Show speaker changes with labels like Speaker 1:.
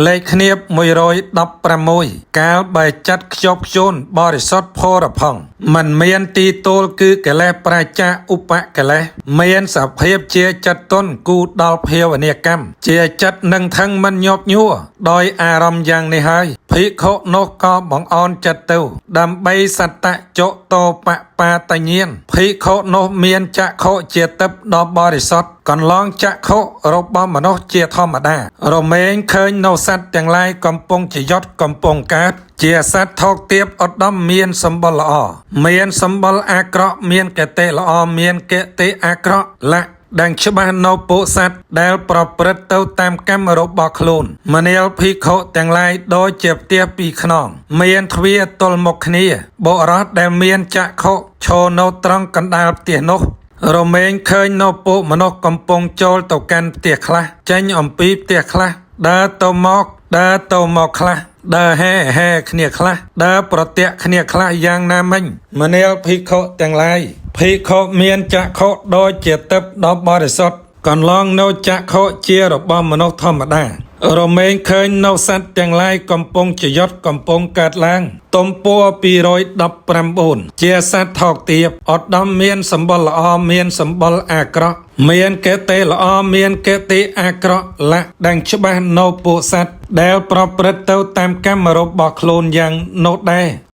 Speaker 1: លេខឃ្នាប116កាលបើចិត្តខ្ជាប់ខ្ជួនបរិសុទ្ធផរផង់មិនមានទីទោលគឺកិលេសប្រាចាឧបកិលេសមានសភាពជាចិត្តទន់គូដល់ភាវនាកម្មជាចិត្តនឹងថឹងមិនញាប់ញួរដោយអារម្មណ៍យ៉ាងនេះហើយភិក្ខុនោះក៏បង្អោនចិត្តទៅដើម្បីសត្តចុតោបបាតញ្ញាណភិក្ខុនោះមានចក្ខុជាទឹកដ៏បរិសុទ្ធកន្លងចក្ខុរបស់មនុស្សជាធម្មតា រមែងឃើញនៅសត្វទាំងឡាយកំពុងជាយត់កំពុងកើតជាសត្វថោកទាបឧត្តមមានសម្បុរល្អមានសម្បុរអាក្រក់មានកតិល្អមានកតិអាក្រក់លៈដឹងច្បាស់នៅពួកសត្វដែលប្រព្រឹត្តទៅតាមកម្មរបស់ខ្លួនមនាលភិក្ខុទាំងឡាយដូចជាផ្ទះពីរខ្នងមានទ្វារទល់មុខគ្នាបុរសដែលមានចក្ខុឈរនៅត្រង់កណ្ដាលផ្ទះនោះ រមែងឃើញនៅពួកមនុស្សកំពុងចូលទៅកាន់ផ្ទះខ្លះចេញអំពីផ្ទះខ្លះដើរទៅមកដើរទៅមកខ្លះដើរហែហែគ្នាខ្លះដើរប្រទាក់គ្នាខ្លះយ៉ាងណាមិញមនាលភិក្ខុទាំងឡាយភិក្ខុមានចក្ខុដូចជាទឹកដ៏បរិសុទ្ធកន្លងនៅចក្ខុជារបស់មនុស្សធម្មតា រមែងឃើញនៅសត្វទាំងឡាយកំពុងជាយត់កំពុងកើតឡើងទំព័រ219ជាសត្វថោកទាបឧត្តមមានសម្បុរល្អមានសម្បុរអាក្រក់ មានកតិល្អមានកតិអាក្រក់លៈដឹងច្បាស់នៅពួកសត្វដែលប្រព្រឹត្តទៅតាមកម្មរបស់ខ្លួនយ៉ាងនោះដែរ។